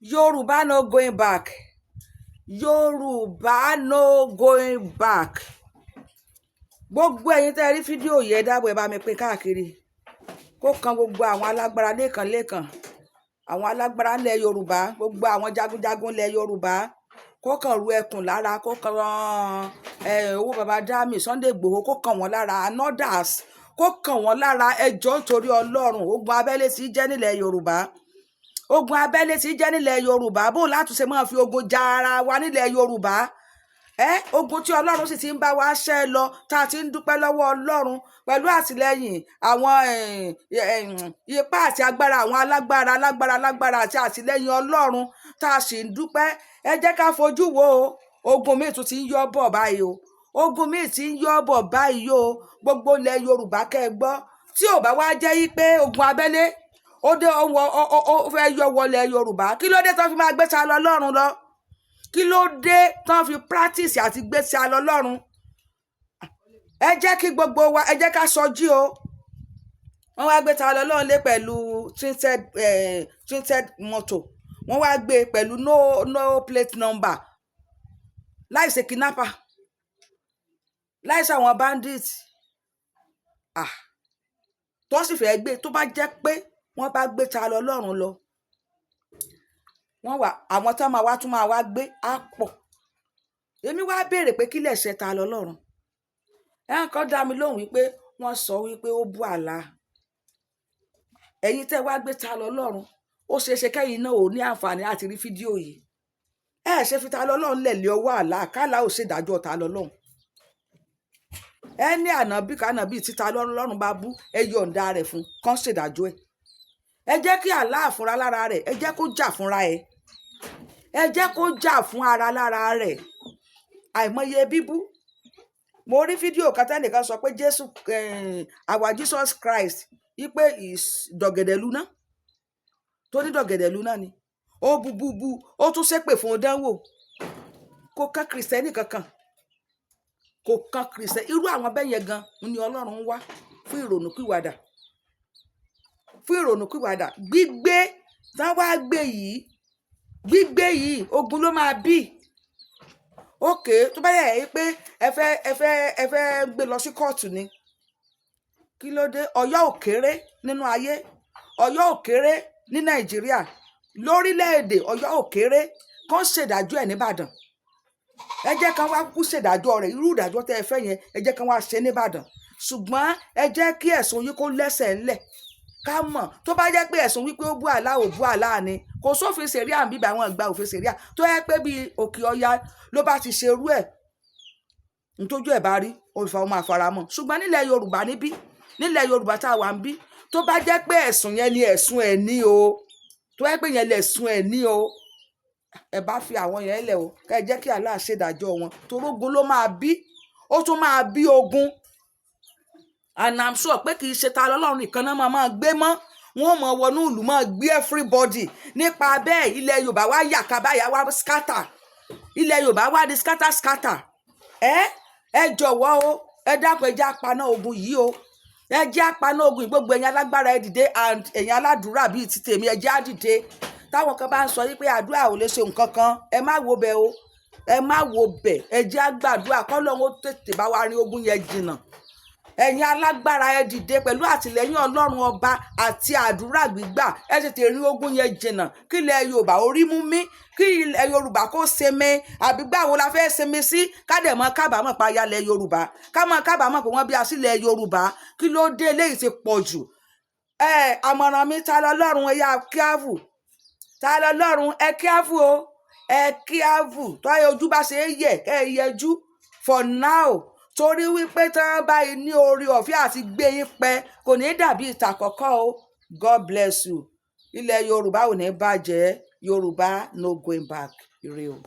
Yorùbá no going back. Yorùbá no going back. Gbogbo ẹ̀yin tẹ́ ẹ rí fídíò yìí, ẹ dábọ̀, ẹ bá mi pín káàkiri, kó kan gbogbo àwọn alágbára lẹ́ẹ̀kan lẹ́ẹ̀kan, àwọn alágbára ńlẹ̀ Yorùbá, gbogbo àwọn jagunjagun ńlẹ̀ Yorùbá, kó kàn ru ẹkùn lára, kó kan owó baba dami Sunday Igboho, kó kàn wọ́n lára and others, kó kàn wọ́n lára. Ẹ jọ̀ọ́, nítorí Ọlọ́run, ogun abẹ́lé tí jẹ́ nílẹ̀ Yorùbá, ogun abẹ́lé tí jẹ́ nílẹ̀ Yorùbá. Bó látúnṣe máa fi ogun ja ara wa nílẹ̀ Yorùbá ẹ? Ogun tí Ọlọ́run sì ti ń bá wa ṣẹ́ lọ, tá a ti ń dúpẹ́ lọ́wọ́ Ọlọ́run pẹ̀lú àtìlẹ́yìn àwọn ipá àti agbára àwọn alágbára alágbára alágbára àti àtìlẹ́yìn Ọlọ́run, tá a sì ń dúpẹ́. Ẹ jẹ́ ká fojú wo ogun míì tún ti ń yọ bọ̀ báyìí o. Ogun míì ti ń yọ bọ̀ báyìí o. Gbogbo ilẹ̀ Yorùbá, kẹ́ ẹ gbọ́, tí ò bá wá jẹ́ yí pé ogun abẹ́lé ó dé, ó fẹ́ yọ wọlé Yorùbá, kí ló dé tó fi máa gbé ta lọ lọ́rùn lọ? Kí ló dé tán fi practice àti gbé sí alọ lọ́rùn? Ẹ jẹ́ kí gbogbo wa, ẹ jẹ́ ká sọjí o. Wọ́n wá gbé ta lọ lọ́rùn lé pẹ̀lú tinted mọ́tò. Wọ́n wá gbé pẹ̀lú no plate number, láì ṣe kidnapper, láì ṣe àwọn bandit. Ah, tó sì fẹ́ gbé, tó bá jẹ́ pé wọ́n bá gbé ta lọ lọ́rùn lọ, wọ́n wà àwọn tó máa wá tún máa wá gbé á pọ̀. Èmi wá béèrè pé kí lẹ̀ṣẹ̀ ta lọ lọ́rùn? Ẹ̀hún kan dá mi lóhùn wípé wọ́n sọ wípé ó bú àlá. Ẹ̀yin tẹ́ wá gbé ta lọ lọ́rùn, ó ṣeé ṣe kẹ́yìn náà ò ní àǹfààní àti rí fídíò yìí. Ẹ ṣe fi ta lọ lọ́rùn lẹ̀ lé ọwọ́ àlá, kálá ò ṣèdájọ́ ta lọ lọ́rùn. Ẹ ní ànábì kànábì títa lọ́rùn bá bú, ẹ yọ̀ǹda rẹ̀ fún kán ṣèdájọ́ ẹ̀. Ẹ jẹ́ kí Allah fúnra lára rẹ̀, ẹ jẹ́ kó jà fúnra ẹ̀, ẹ jẹ́ kó jà fún ara lára rẹ̀. Àìmọye bíbú. Mo rí fídíò kan tẹ́nìkan sọ pé Jésù, our Jesus Christ, wípé is dọ̀gẹ̀dẹ̀ luná, tó ní dọ̀gẹ̀dẹ̀ luná ni. Ó bu bu bu, ó tún ṣépè fún un dánwò. Kò kan Kìrìsìtẹ́nì kankan, kò kan Kìrìsìtẹ́nì. Irú àwọn bẹ́ẹ̀ yẹn gan ni Ọlọ́run ń wá fún ìrònúpìwàdà, fún ìrònúpìwàdà. Gbígbé tán wá gbé yìí, gbígbé yìí, ogun ló máa bí. Òkè tó bá yẹ pé ẹ fẹ́ gbé lọ sí kóòtù ni, kí ló dé? Ọ̀yọ́ ò kéré nínú ayé, Ọ̀yọ́ ò kéré ní Nàìjíríà, lórílẹ̀‐èdè Ọ̀yọ́ ò kéré. Kán ṣèdájọ́ ẹ̀ nìbàdàn. Ẹ jẹ́ kán wá kú ṣèdájọ́ rẹ̀, irú ìdájọ́ tẹ́ ẹ fẹ́ yẹn, ẹ jẹ́ kán wá ṣe nìbàdàn. Ṣùgbọ́n ẹ jẹ́ kí ẹ̀sùn yìí kó lẹ́sẹ̀ ńlẹ̀, ká mọ̀. Tó bá jẹ́ pé ẹ̀sùn wípé ó bú àlá, ò bú àlá ni, kò sófin sẹ̀ríà ń bíbẹ̀, àwọn ìgbà òfin sẹ̀ríà tó yẹ pé bí òkè ọya ló bá ti ṣerú ẹ̀, ntójú ẹ̀ bá rí olùfà ọmọ àfaramọ́. Ṣùgbọ́n nílẹ̀ Yorùbá níbí, nílẹ̀ Yorùbá tá a wà ń bí, tó bá jẹ́ pé ẹ̀sùn yẹn ni ẹ̀sùn ẹ̀ ní o, tó yẹ pé yẹn lẹ̀sùn ẹ̀ ní o, ẹ bá fi àwọn yẹn lẹ̀ o, ká ẹ jẹ́ kí Allah ṣèdájọ́ wọn, torógun ló máa bí, ó tún máa bí ogun. And I'm sure pé kì í ṣe ta lọ́lọ́run nìkan náà máa máa gbé mọ́. Wọ́n mọ̀ wọnú ìlú, máa gbé everybody. Nípa bẹ́ẹ̀, ilẹ̀ Yorùbá wá yàká báyà, wá scatter. Ilẹ̀ Yorùbá wá di scatter scatter. Ẹ jọ̀wọ́ o, ẹ dákun, ẹ jẹ́ apaná ogun yìí o, ẹ jẹ́ apaná ogun yìí. Gbogbo ẹ̀yin alágbára, ẹ dìde, and ẹ̀yin aládùúrà bíi ti tèmi, ẹ jẹ́ á dìde. Táwọn kan bá ń sọ yìí pé àdúrà ò lè ṣe nǹkan kan, ẹ má wo bẹ̀ o, ẹ má wo bẹ̀. Ẹ jẹ́ á gbàdúrà kọ́lọ́run ó tètè bá wa rin ogun yẹn jìnnà. Ẹ̀yin alágbára, ẹ dìde pẹ̀lú àtìlẹ́yìn Ọlọ́run Ọba àti àdúrà gbígbà. Ẹ tètè rin ogun yẹn jìnnà, kí ilẹ̀ Yorùbá orí mú mí, kí ilẹ̀ Yorùbá kó sinmi. Àbí gbàwo la fẹ́ sinmi sí? Ká dẹ̀ mọ́ kábàámọ̀ pa ayálẹ̀ Yorùbá, ká mọ́ kábàámọ̀ pé wọ́n bí a sílẹ̀ Yorùbá. Kí ló dé? Eléyìí ti pọ̀ jù. Ẹ àmọ̀ràn mi, ta lọ lọ́rùn, ẹ yá kíávù. Ta lọ lọ́rùn, ẹ kíávù o, ẹ kíávù. Tó ayé ojú bá ṣe é yẹ, kẹ́ ẹ yẹjú for now, torí wípé tí wọ́n bá ní orí ọ̀fẹ́ àti gbé yín pẹ́, kò ní dàbí ìta kọ̀kọ́ o. God bless you. Ilẹ̀ Yorùbá ò ní bàjẹ́. Yorùbá no going back. Ire o.